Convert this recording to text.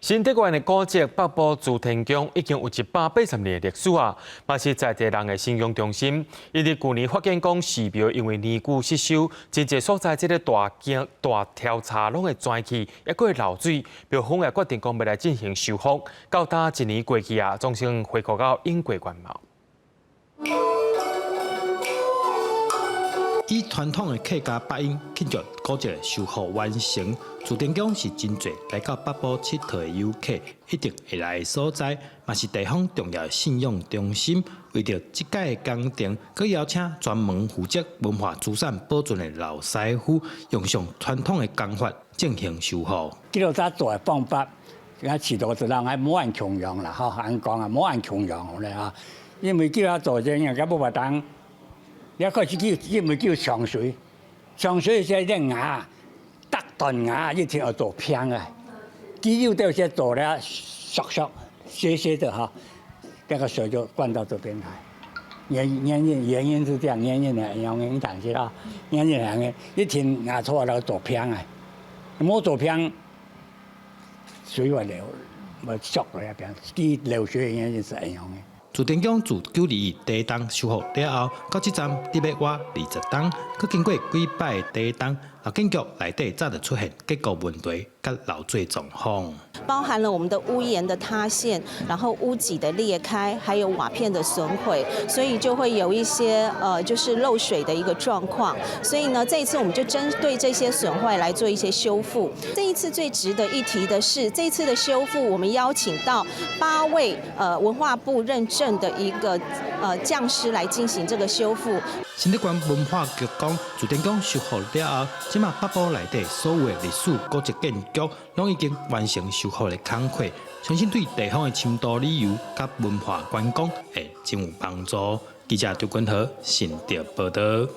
新竹縣的古蹟北埔慈天宮已經有180年的歷史啊，嘛是在地人的信仰中心。伊佇舊年發現講寺廟因為年久失修，真濟所在這个大鏡大柱棑攏會磚去，抑閣會漏水，廟方也決定講欲來進行修復。到今一年過去啊，總算恢復到應過原貌。以傳統的客家八音慶祝古蹟修復完成，慈天宮是真濟來到北埔𨑨迌的遊客一定會來的所在，嘛是地方重要的信仰中心。為著這擺的工程，閣邀請專門負責文化資產保存的老師傅，用上傳統的工法進行修復。這個做的方法，佮許多人還無按強用啦，吼，按講啊，無按強用咧哈，因為叫他做這樣，佮無法當。也開始叫，因為叫上水，上水是啲瓦，搭斷瓦一定要做偏的，肌肉都是做了縮縮斜斜的哈，那個水就灌到這邊來。原因是這樣，原因的原因但是啦，原因兩個一天瓦錯了做偏的，冇做偏，水會流，會縮落來邊，啲流水的原因是這樣的。慈天宮自921地動修復了後，到這站佇欲倚20冬，閣經過幾擺地動，建築內底早就出現結構問題佮漏水狀況。包含了我們的屋檐的塌陷，然後屋脊的裂開，還有瓦片的損毀，所以就會有一些就是漏水的一個狀況。所以呢，這一次我們就針對這些損壞來做一些修復。這一次最值得一提的是，這一次的修復，我們邀請到八位文化部認證的一個匠師來進行這個修復。新竹縣文化局講，慈天宮修復了後，這馬北埔內底所有的歷史古蹟建築，攏已經完成修復的工課，相信對地方的深度旅遊佮文化觀光會真有幫助。記者張君和新竹報導。